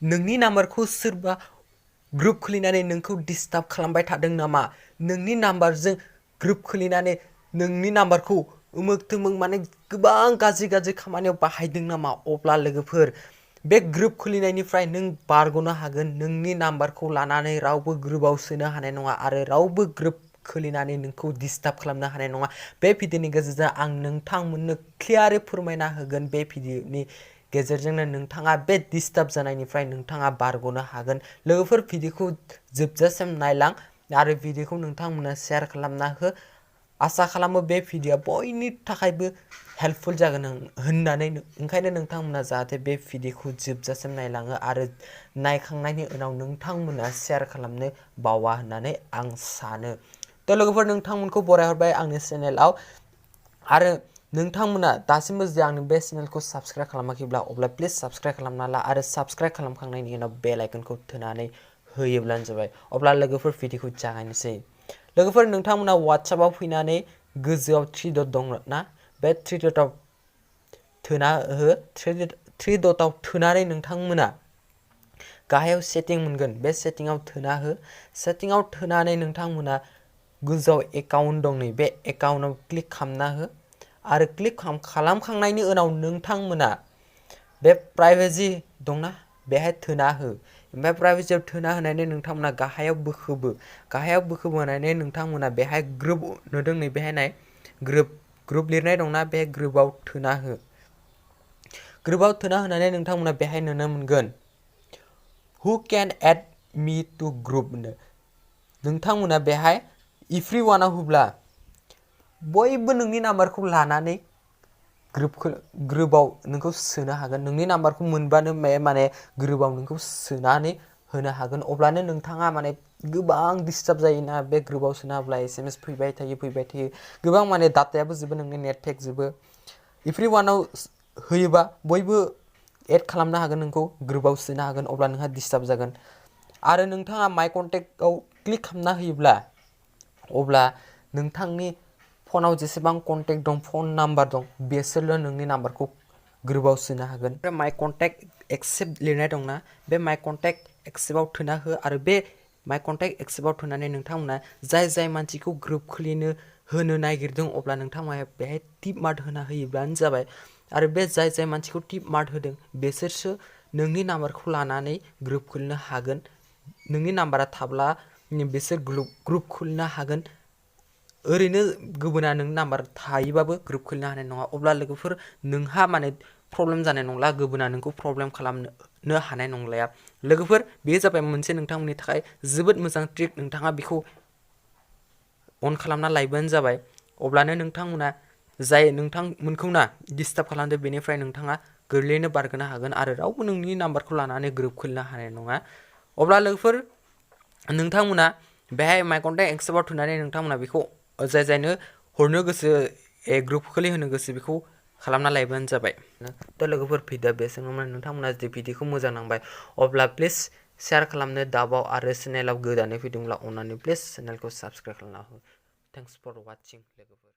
नोंनि नाम्बारखौ सोरबा ग्रुप खुलिनानै नोंखौ डिस्टार्ब खालामबाय थादों नामा? नोंनि नाम्बारजों ग्रुप खुलिनानै नोंनि नाम्बारखौ उमुक तुमुक माने गोबां गाज्रि खामानियाव बाहायदों नामा? अब्ला लोगोफोर बे ग्रुप खुलिनायनिफ्राय नों बारग'नो हागोन। नोंनि नाम्बारखौ लानानै रावबो ग्रुपआव सोनो हानाय नङा आरो रावबो ग्रुप खुलिनानै नोंखौ डिस्टार्ब खालामनो हानाय नङा। बे भिडिअनि गेजेरजों आं नोंथांमोननो क्लियारै फोरमायना होगोन। बे भिडिअनि गेजेरजोंनो नोंथाङा बे डिस्टार्ब जानायनिफ्राय नोंथाङा बारग'नो हागोन। लोगोफोर भिडिअखौ जोबजासिम नायलां आरो भिडिअखौ नोंथांमोना शेयार खालामना हो। आसा खालामो बे भिडिअआ बयनि थाखायबो हेल्पफुल जागोन होननानै ओंखायनो नोंथांमोना जाहाथे बे भिडिअखौ जोबजासिम नायलाङो आरो नायखांनायनि उनाव नोंथांमोना शेयार खालामनो बावा होननानै आं सानो। थ' लोगोफोर नोंथांमोनखौ बरायहरबाय आंनि चेनेलाव आरो नोंथांमोना दासिमबो जे आंनि बे चेनेलखौ साबस्क्राइब खालामाखैब्ला अब्ला प्लिज साबस्क्राइब खालामना ला आरो साबस्क्राइब खालामखांनायनि उनाव बेल आइकनखौ थुनानै होयोब्लानो जाबाय। अब्ला लोगोफोर भिडिअखौ जागायनोसै। लोगोफोर नोंथांमोना वाट्सएपआव फैनानै गोजौआव 3 डट दं ना? बे 3 डटआव थुना हो। 3 डटआव थुनानै नोंथांमोना गाहायाव सेटिं मोनगोन। बे सेटिंआव थुना हो। सेटिंआव थुनानै नोंथांमोना गोजौआव एकाउन्ट दं नै बे एकाउन्टआव क्लिक खालामना हो आरो क्लिक खालामखांनायनि उनाव नोंथांमोना बे प्राइभेसि दंना बेहाय थुना हो। ओमफ्राय प्राइभेसियाव थुना होनानै नोंथांमोना गाहायाव बोखोबोनानै नोंथांमोना बेहाय ग्रुप नुदों नै बेहाय नाय ग्रुप लिरनाय दंना बे ग्रुपआव थुना हो। ग्रुपआव थुना होनानै नोंथांमोना बेहाय नुनो मोनगोन हु केन एड मी टु ग्रुप नोंथांमोना बेहाय इफ्रि वानाव होब्ला बयबो नोंनि नाम्बारखौ लानानै ग्रुपआव नोंखौ सोनो हागोन। नोंनि नाम्बारखौ मोनबानो माने ग्रुपआव नोंखौ सोनानै होनो हागोन। अब्लानो नोंथाङा माने गोबां डिस्टार्ब जायोना बे ग्रुपआव सोना होब्ला SMS फैबाय थायो गोबां माने डाटायाबो जोबो नोंनि नेट पेक जोबो। इफ्रि वानाव होयोबा बयबो एड खालामनो हागोन नोंखौ ग्रुपआव सोनो हागोन अब्ला नोंहा डिस्टार्ब जागोन। आरो नोंथाङा माइ कन्टेक्टआव क्लिक खालामना होयोब्ला अब्ला नोंथांनि फनाव जेसेबां कन्टेक्ट दं फन नाम्बार दं बेसोरल' नोंनि नाम्बारखौ ग्रुपआव सोनो हागोन। माइ कन्टेक्ट एक्सेप्ट लिरनाय दंना बे माइ कन्टेक्ट एक्सेप्टआव थुना हो आरो बे माइ कन्टेक्ट एक्सेप्टआव थुनानै नोंथांमोना जाय मानसिखौ ग्रुप खुलिनो होनो नागिरदों अब्ला नोंथांमोना बेहाय टिप मार्क होना होयोब्लानो जाबाय। आरो बे जाय मानसिखौ टिप मार्क होदों बेसोरसो नोंनि नाम्बारखौ लानानै ग्रुप खुलिनो हागोन। नोंनि नाम्बारा थाब्ला बिसोर ग्रुप खुलिनो हागोन। ओरैनो गुबुना नोंनि नाम्बार थायोबाबो ग्रुप खुलिनो हानाय नङा। अब्ला लोगोफोर नोंहा माने प्रब्लेम जानाय नंला गुबुना नोंखौ प्रब्लेम खालामनो हानाय नंलाया। लोगोफोर बेयो जाबाय मोनसे नोंथांमोननि थाखाय जोबोद मोजां ट्रिक। नोंथाङा बेखौ अन खालामना लायोबानो जाबाय। अब्लानो नोंथांमोना जाय नोंथांमोनखौ डिस्टार्ब खालामदो बेनिफ्राय नोंथाङा गोरलैयैनो बारग'नो हागोन आरो रावबो नोंनि नाम्बारखौ लानानै ग्रुप खुलिनो हानाय नङा। अब्ला लोगोफोर नोंथांमोना बेहाय माइ कन्टेक्ट एक्सेप्टआव थुनानै नोंथांमोना बेखौ जायनो हरनो गोसो ग्रुप खुलिहोनो गोसो बेखौ खालामना लायोबानो जाबाय। थ' लोगोफोर भिडिअ बेसेबांमोन। नोंथांमोना जुदि भिडिअखौ मोजां नांबाय अब्ला प्लिज शेयार खालामनो दाबाव आरो चेनेलाव गोदानै फैदोंब्ला अननानै प्लिज चेनेलखौ साबस्क्राइब खालामना हो। थेंक्स फर वाचिं लोगोफोर।